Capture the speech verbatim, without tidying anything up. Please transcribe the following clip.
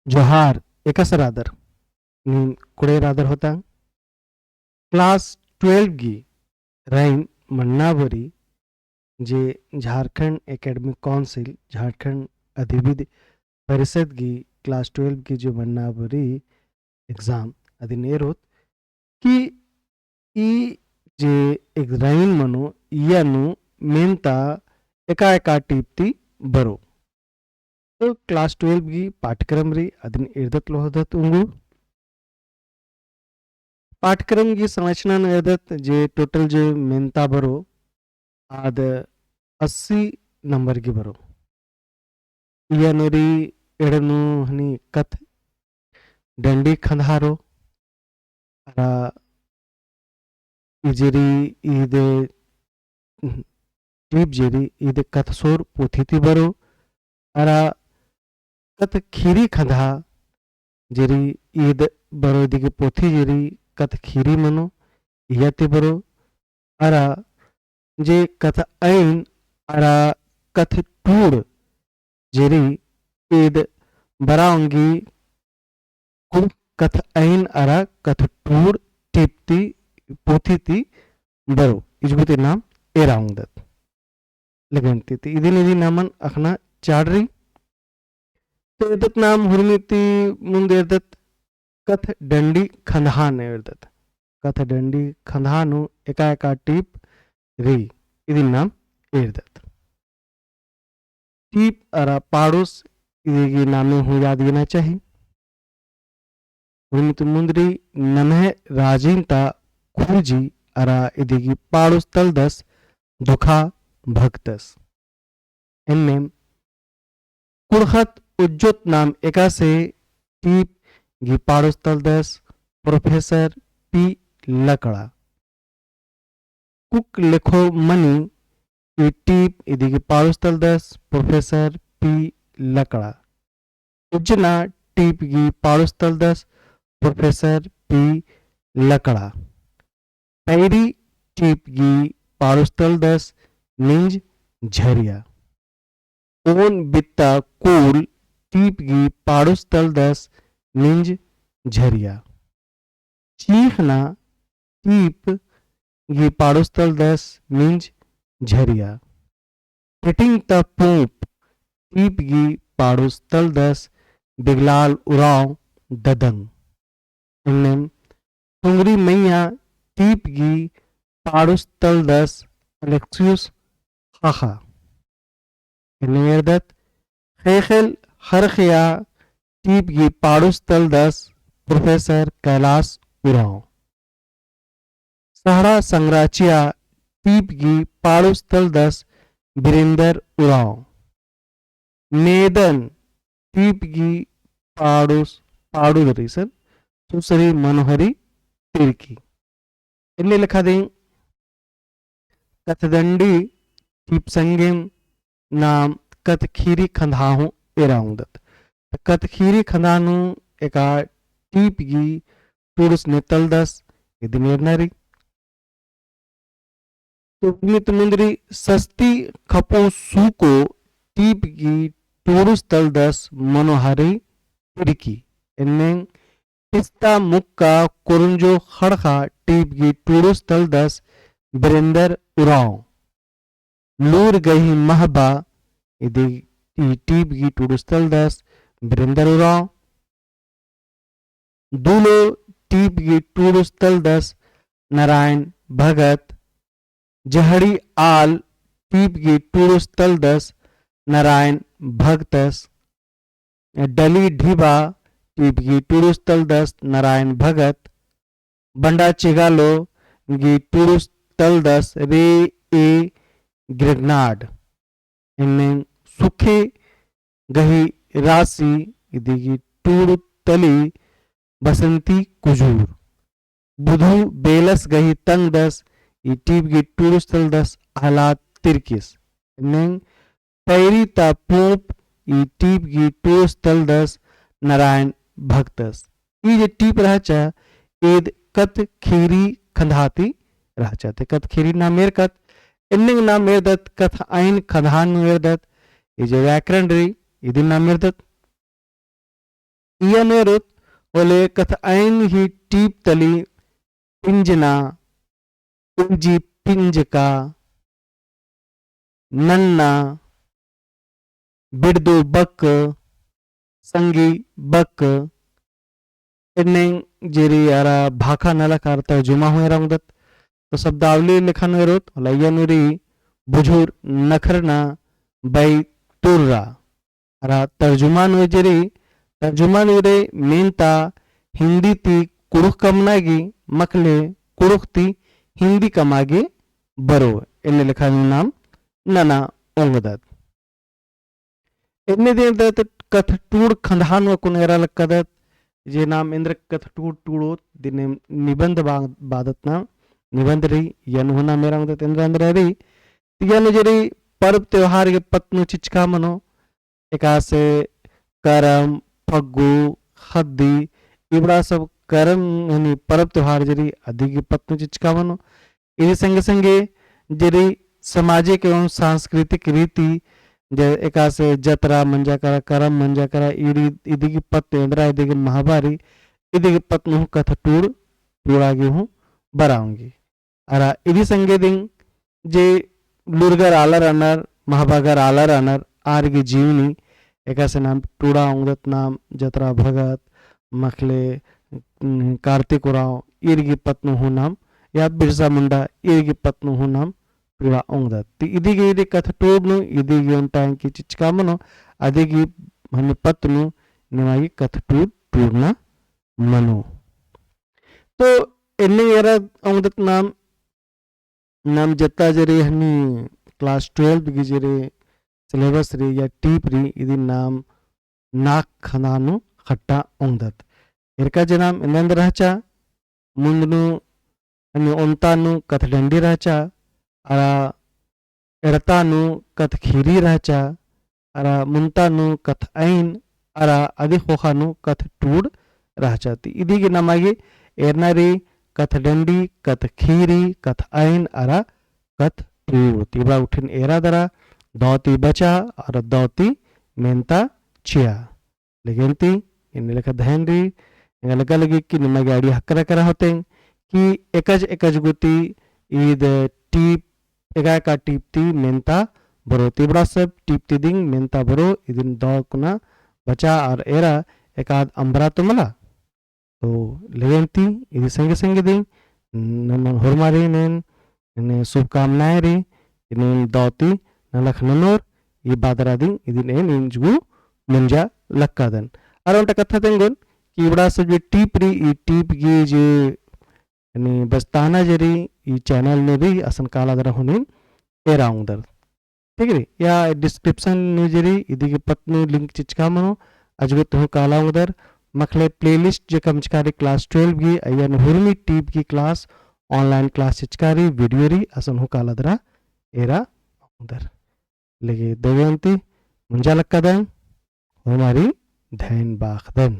जोहार, एकासे रअदर? नीन कुड़े रअदर होता। Class twelve गही रइन मन्ना बरी जे झारखंड Academic Council, झारखंड अधिविद्य परिषद गही class twelve गही जे मन्ना बरी exam अदिन एरोत कि ई जे एक रइन मनो इया नू मेन्ता एका एका टीप ती बरो। तो class twelve गही पाठ्यक्रम रई अदिन एरदत लोहदत उंगु। पाठ्यक्रम गही संरचना नू एरदत जे total जे मेन्ता बरो आद अस्सी number गही बरो। इया नू रई एड़नू हनी कत्थ डंडी खंदहारो। अरा ई जे रई ईद टीप जे रई ईद कत्थसोर पोथी ती बरो। अरा कत्थ खीरी खंदहा जे रई ईद बरो, इदी गही पोथी जे रई कत्थ खीरी मनो इया ती बरो। अरा जे कत्थ अइन अरा कत्थ टूड़ जे रई ईद बरआ ओंगी कुँड़ुख़ कत्थ अइन अरा कत्थ टूड़ टीप ती पोथी ती बरो। इजगु ती नाम एरा ओंगदत। लेकिन ती, ती इदिन इदिन नामन अख़ना चाड़ रई। तो एरदत नाम हुरमी ती मुन्द एरदत कत्थ डंडी खंदहा नू एरदत। कत्थ डंडी खंदहा नू एका एका टीप रई, इदिन नाम एरदत। टीप अरा पाड़ुस इदी गही नामे हूँ याद गिना चाही। हुरमी ती मुन्द रई नम्है राजिन ता खुरजी अरा इदी गही पाड़ुस तलदस दुखा भगतस। एन्नेम कुँड़ुख़त उज्जोत नाम एकासे टीप गही पाड़ुस तलदस प्रोफेसर पी लकड़ा। कुक लेखो मनी ई टीप इदी गही पाड़ुस तलदस प्रोफेसर पी लकड़ा। उज्जना टीप गही पाड़ुस तलदस प्रोफेसर पी लकड़ा। पैरी टीप गही पाड़ुस तलदस मिंज झरिया। ओन बित्ता कूल टीप गही पाड़ुस तलदस मिंज झरिया। चीख़ना टीप गही पाड़ुस तलदस मिंज झरिया। पेटिंग ता पूंप टीप गही पाड़ुस तलदस बिगलाल उराँव ददंग। एन्नेम टुंगरी मइय्याँ टीप गही पाड़ुस तलदस अलेक्सियुस ख़ाख़ा। एन्ने एरदत ख़ेख़ेल ख़रख़या टीप गही पाड़ुस तलदस प्रोफेसर कैलास उराँव। सहड़ा संगराचिया टीप गही पाड़ुस तलदस बिरेंदर उराँव। मेदन टीप गही पाड़ुस, पाड़ुस रई सर सुसरी मनोहरी तिर्की। एन्ने लेखा दिम कत्थदंडी टीप संगेम नाम कत्थखीरी खंदहा हूँ एरा ओंगदत। कत्थखीरी खंदहा नू एका टीप गही टूड़ुस ने तलदस इदिन एरना रई। तो उर्मी ती मुन्द रई सस्ती खपो सूको टीप गही टूड़ुस तलदस मनोहरी तिर्की। एन्ने पिस्ता मुक्का कोरंजो ख़ड़ख़ा टीप गही टूड़ुस तलदस बिरेंदर उराँव। लूर गही महबा इदी टीप गही टूड़ुस तलदस बिरेंदर उराँव। दुलो टीप गही टूड़ुस तलदस नारायण भगत। जहड़ी आल टीप गही टूड़ुस तलदस नारायण भगतस। डली ढिबा टीप गही टूड़ुस तलदस नारायण भगत। बंडा चिगालो गही टूड़ुस तलदस रे ए ग्रेगनाड। एन्ने सुखे गही रासी इदी गही टूड़ुस तली बसंती कुजूर। बुधु बेलस गही तंगदस ई टीप गही टूड़ुस तलदस अहलाद तिर्किस। एन्ने पैरी ता पूंप ई टीप गही टूड़ुस तलदस नारायण भगतस। ई जे टीप रहचा ईद कत्थखीरी खंदहा ती रहचा। ते कत्थखीरी नाम एरकत, एन्ने नाम एरदत, कत्थ अइन खंदहा नू एरदत। ई जे व्याकरण रई इदिन नाम एरदत। इया नू एरोत होले कत्थ अइन ही टीप तली पिंजना, पिंजी पिंजका, नन्ना, बिड़दू बक, संगी बक, एन्ने जे रई अरा भाखा नलख अरा तर्जुमा हूँ एरा ओंगदत। तो शब्दावली लेखा नू एरोत, होले इया नू रई बुझुर नखरना बई तुर्रा। अरा तर्जुमा नू जे रई, तर्जुमा नू रई मेन्ता हिन्दी ती कुँड़ुख़ कमना गे, मखले कुँड़ुख़ ती हिन्दी कमआ गे बरो, एन्ने लेखा नू नाम नना ओंगदत। एन्ने दिम एरदत कत्थ टूड़ खंदहा नू अक्कुन एरा लक्कादत, जे नाम एन्देर कत्थ टूड़ टूड़ोत, दिम निबंध बा-, बअदत नाम, निबंध रई, इया नू हूँ नाम एरा ओंगदत एन्देर एन्देर रई, तो इया नू जे रई परब त्योहार गे पत्त नू चिचका मनो, एकासे करम, फग्गु, ख़द्दी, इबड़ा सब करम, यानी परब त्योहार जे रई, अदी गे पत्त नू चिचका मनो। इदी संगे संगे जे रई सामाजिक एवं सांस्कृतिक रीति, जे एकासे जतरा मंजा केरा, करम मंजा केरा, इदी, इदी गे पत्त नू एन्दरा, इदी गे महबा रई, इदी गे पत्त नू हूँ कत्थ टूड़, टूड़ा गे हूँ बरआ ओंगी। अरा इदी संगे दिम जे लूरगर आलर रअनर, महबागर आलर रअनर, आर गे जीवनी, एकासे नाम टूड़ा ओंगदत नाम जतरा भगत, मखले, उम, कार्तिक उराँव, ईर गे पत्त नू हूँ नाम, या बिरसा मुंडा, ईर गे पत्त नू हूँ नाम टूड़ा ओंगदत। ती इदी गे इदी कत्थ टूड़ नू, इदी गे ओन्टा एंकी चिचका मनो, अदी गे हनी पत्त नू, निमा गे कत्थ टूड़, टूड़ना मनो। तो एन्ने एरा ओंगदत नाम, नाम जत्ता जे रई हनी class twelve गे जे रई syllabus रई या टीप रई, इदी नाम नाख़ खंदहा नू ख़ट्टा ओंगदत। एरका जे नाम एन्देर एन्देर रहचा, मुन्द नू हनी ओन्ता नू कत्थ डंडी रहचा, अरा एड़ता नू कत्थ खीरी रहचा, अरा मुन्ता नू कत्थ अइन, अरा अदी ख़ोख़ा नू कत्थ टूड़ रहचा। ती इदी गे नमा गे एरना रई कत्थ डंडी, कत्थ खीरी, कत्थ अइन, अरा कत्थ टूड़। ती इबड़ा गुट्ठिन एरा दरा, दौ ती बचा, अरा दौ ती मेन्ता चिआ। लेकिन ती, एन्ने लेखा धैन रई, एंगा लगा लगी कि निमा गे आड़ी हकरा करा होतें, कि एकज एकज गूटी ईद टीप, एका एका टीप ती मेन्ता बरो। ती इबड़ा सब टीप ती दिम मेन्ता बरो, इदिन दौ कुना बचा अरा एरा एकाद अम्बरा तो मला। तो लेकिन ती, इदी संगे संगे दिम, नमन होरमारिन एन, एन्ने शुभकामनाएँ रई, एन्ने दौ ती नलख ननोर, ई बादरा दिम, इदिन एन इंजगू मुंजा लक्कादन। अरा ओन्टा कत्था तेंगोन, कि इबड़ा सब जे टीप रई, ई टीप गे जे, एन्ने बस्ताना जे रई, ई channel नू रई, असन काला दरा हूँ नीन एरा ओंगदर। ठीक रई, या description नू जे रई, इदी गे पत्त नू link चिचका मनो, अजगो तुहूँ काला ओंगदर, मखले playlist जे कमचका रई class twelve गे, अइय्या नू हुरमी टीप गे class, online class चिचका रई, video रई, असन हूँ काला दरा एरा ओंगदर। लेगे दव अन्ती, मुंजा लक्कादन, होरमारिन धैन बाखदन।